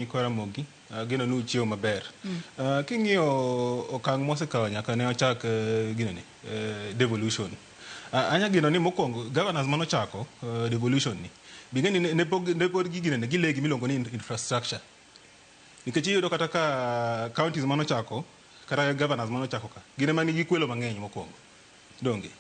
Nyikwa Ramogi, ageno ni uchiewo maber. King'iyo okang' mosekawo nyaka ne ochak ginene, devolution. Anya geno ni mokwongo governors manochako devolution ni, bing'e ni ne pok ne pod giginene gile gimiluongo ni infrastructure. Nikech iyudo kata ka counties manochako kata governors manochako ka, gin ema nigi kwelo mang'eny mokwongo. Donge?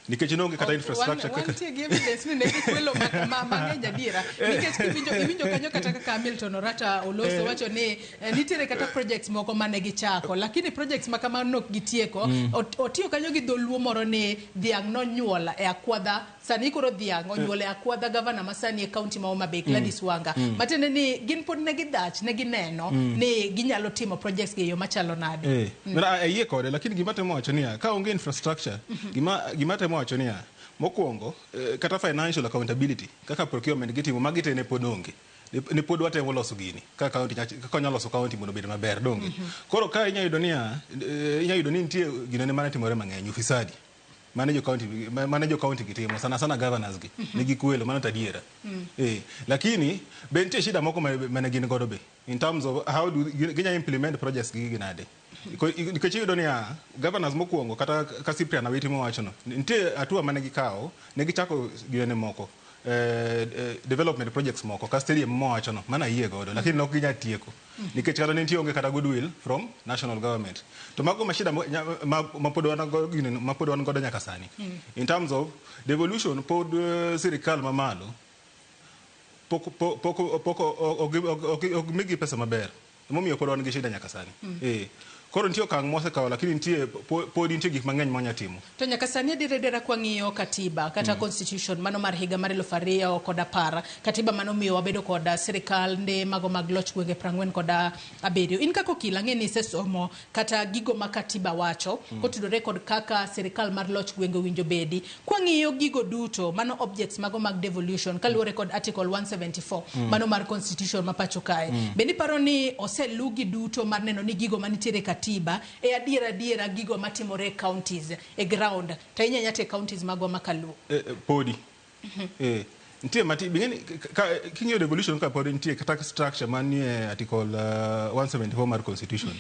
Nikech noonge kata infrastructure kaka Wantie gi evidence ni ne gikwelo mang'eny adiera. Nikech kiwinjo iwinjo kanyo kata kaka Hamilton Orata oloso wacho ni nitiere kata projects moko mane gichako, lakini projects ma kamano nok gitieko. Otiyo kanyo gi dholuo moro ni dhiang' nonyuol e akwadha. Sani koro dhiang' onyuol e akwadha gavana masani e county ma Homa Bay, Gladys Wanga. Matiende ni gin pod ne gidhach, ne gineno ni ginyalo timo projects gi e yo machalo nade. Ayie kode, lakini gima temo wacho niya, ka onge infrastructure, gima temo wacho niya, mokwongo, kata financial accountability, kaka procurement gitimo, magi te ne pod onge. Ne pod watemo loso gini, kaka county, kaka wanyalo loso county mondo obed maber, donge? Koro ka inya yudo niya, inya yudo ni nitie ginene mane timore mang'eny, ufisadi. Mane jo county gitimo, sana sana governors gi, nigi kwelo, mano to adiera. Lakini, be nitie shida moko mane gin godo be, in terms of how do ginya implement projects gi gi nade. Nikech iyudo niya, governors mokwongo kata ka Cyprian Awiti mowachono, nitie hatua mane gikawo, ne gichako ginene moko, development projects moko, ka stadium mowachono, mano ayie godo, lakini ok ginyal tieko. Nikech kata ne nitie onge kata goodwill from national government. To mago ma shida ma pod wan go ginene, ma pod wan godo nyaka sani. In terms of devolution, pod sirikal mamalo pok ok migi pesa maber. Emomiyo pod wan gi shida nyaka sani. Koro nitie okang' mosekawo, lakini nitie pod nitie gik mang'eny mwanya timo. To nyaka sani adier kwang'iyo katiba kata constitution mano mar higa mar 2010, katiba mano miyo wabedo kod sirikal nde mago mag loch gwenge 47. In kaka okil ang'e ni isesomo kata gigo ma katiba wacho kotudore kod kaka sirikal mar loch gwenge owinjo bedi. Kwang'iyo gigo duto, mano objects mago mag devolution kaluwore kod article 174 mano mar constitution ma pacho kae. Bende iparo ni oselugi duto mar neno ni gigo manitiere e katiba e adiera adiera gigo matimore e counties e ground to ahinya ahinya to e counties magwa ma kaluo? Podi. Nitie mati bing'eni king'iyo devolution ka pod nitie kata structure manie article 174 mar constitution.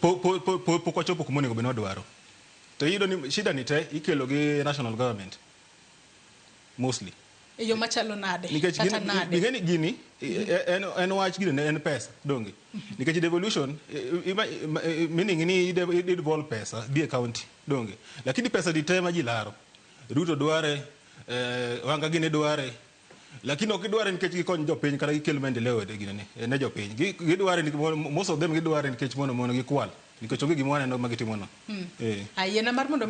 Pok wachopo kuma onego bed ni wadwaro. To iyudo ni shida ni te ikelo gi national government mostly. E yo machalo nade? Nikech Kata nade? Gini gini en wach gini en pesa donge. Nikech devolution meaning ni i devolve pesa dhi e county donge. Lakini pesa di te ma ji laro. Ruto dware, Wanga gini dware. Lakini ok gidware nikech gikony jopiny kata gikel maendeleo e ginene, ne jopiny. Gidware nikech most of them gidware nikech mondo gikwal. Nikech onge gima waneno ma gitimo no. Ayiena mar mondo